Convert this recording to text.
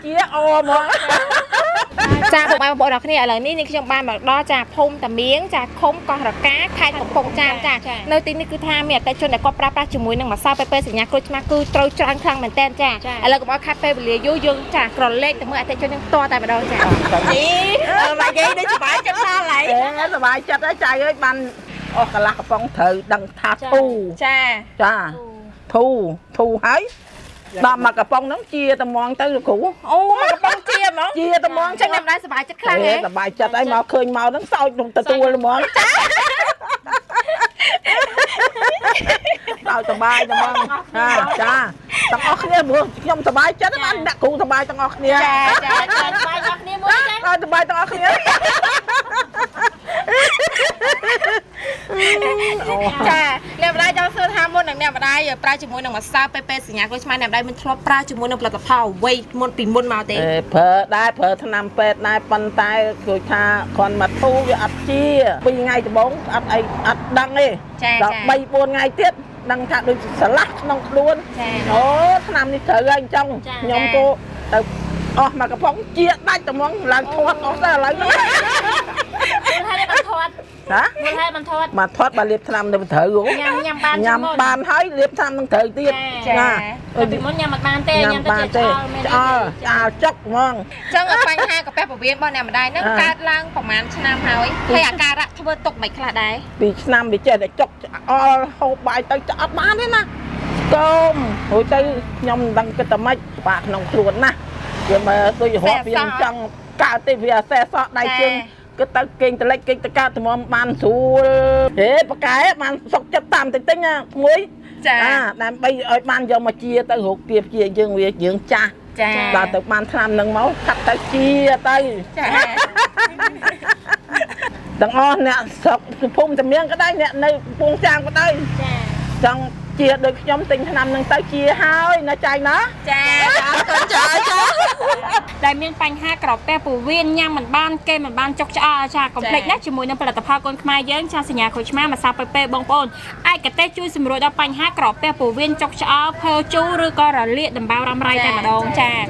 ជាអហ្មង ចាពុកម៉ែបងប្អូនអរគ្នាឥឡូវនេះនាងខ្ញុំបានមកដល់ចាភូមិតាមៀងចាឃុំកោះរកាខេត្តកំពង់ចាមចានៅទីនេះគឺថាមានអតិថិជនដែលគាត់ប្រើប្រាស់ជាមួយនឹងម្សៅពេពេសញ្ញាក្រូចឆ្មាគឺត្រូវច្រើនខ្លាំងមែនតើចាឥឡូវកុំឲ្យខាត់ពេលវេលាយូរយើងចាក្រឡេកទៅមើលអតិថិជនយើងផ្ទាល់តែម្ដងចា ជីមកយាយដូចសប្បាយចិត្តដល់ហើយ អេសប្បាយចិត្តហើយចៅអើយបានអស់កន្លះកំប៉ុងត្រូវដឹងថាធូ ចា ចាធូធូហើយដល់មកកំប៉ុងហ្នឹងជាត្មងទៅលោកគ្រូ អូមកកំប៉ុងជាហ្មង ជាត្មង ចឹងអ្នកម្ដាយសប្បាយចិត្តខ្លាំងហ៎ សប្បាយចិត្តហើយមកឃើញមកហ្នឹងសោចក្នុងទទួលហ្មងចាសោចសប្បាយត្មងចាចាទាំងអស់គ្នាព្រោះខ្ញុំសប្បាយចិត្តបានអ្នកគ្រូសប្បាយទាំងអស់គ្នា ចាចា ចាសប្បាយដល់គ្នាមួយចា ដល់សប្បាយទាំងអស់គ្នា ចាអ្នកម្ដាយចង់សួរថាមុននឹងអ្នកម្ដាយប្រើជាមួយនឹងម្សៅពេពេសញ្ញាក្រូចឆ្មាអ្នកម្ដាយមិនធ្លាប់ប្រើជាមួយនឹងផលិតផលអ្វីមុនពីមុនមកទេ អេប្រើដែរប្រើថ្នាំពេទ្យដែរប៉ុន្តែគឺថាគ្រាន់មកធូរវាអត់ជាពីរថ្ងៃដំបូងអត់អីអត់ដឹងទេ ចា ដល់ ចា 3 4ថ្ងៃទៀតដឹងថាដូចស្រឡះក្នុងខ្លួន ចា អូឆ្នាំនេះត្រូវហើយអញ្ចឹងខ្ញុំក៏ទៅអស់មកកំប៉ុងជាដាច់ត្មងឡើងធាត់អស់ទៅឥឡូវហ្នឹង មូលហេតុបានធាត់ ណា មូលហេតុបានធាត់ មកធាត់បើលាបថ្នាំទៅត្រូវហ៎ ញ៉ាំញ៉ាំបាន ញ៉ាំបានហើយលាបថ្នាំនឹងត្រូវទៀត ចា តែពីមុនញ៉ាំអត់បានទេញ៉ាំតែ បានទេ ជាឆ្អល់មែន ឆ្អល់ឆ្អល់ចុកហ្មង ចឹងបញ្ហាកាពះពោះវៀនរបស់អ្នកម្ដាយហ្នឹង អ่า កើតឡើងប្រហែលឆ្នាំហើយហើយអាការៈធ្វើទុកមិនខ្លះដែរ ពីឆ្នាំវាចេះតែចុកឆ្អល់ហូបបាយទៅចអត់បានទេណាស្គមរួចទៅខ្ញុំមិនដឹងគិតតែម៉េចបាក់ក្នុងខ្លួនណាស់វាមើលដូចរាប់វាមិនចង់កើតទេវាអសេះសក់ដៃជើងគិតទៅគេងតលិចគេងតកើតត្មមបានស្រួលហេប៉កែបានសុកចិត្តតាមតិចតិចណាក្មួយ ចា អាដើម្បីឲ្យបានយកមកជាទៅរកទៀបជាយើងវាយើងចាស់ ចា ដល់ទៅបានឆ្នាំនឹងមកខាត់ទៅជាទៅ ចា ទាំងអស់អ្នកស្រុកភូមិតាមៀងក៏ដែរអ្នកនៅកំពង់ចាមក៏ដែរ ចា ចង់ជាដូចខ្ញុំទិញថ្នាំនឹងទៅជាហើយណាចៃណា ចាអរគុណចាចា ដែលមានបញ្ហាក្រពះពោះវៀនញ៉ាំមិនបានគេមិនបានចុកឆ្អល់ចាកុំភ្លេចណាជាមួយនឹងផលិតផលកូនខ្មែរយើងចាសញ្ញាក្រូចឆ្មាម្សៅពេពេបងប្អូនឯកទេសជួយសម្រួលដល់បញ្ហាក្រពះពោះវៀនចុកឆ្អល់ភើជូរឬក៏រលាកដំបៅរ៉ាំរ៉ៃតែម្ដងចា។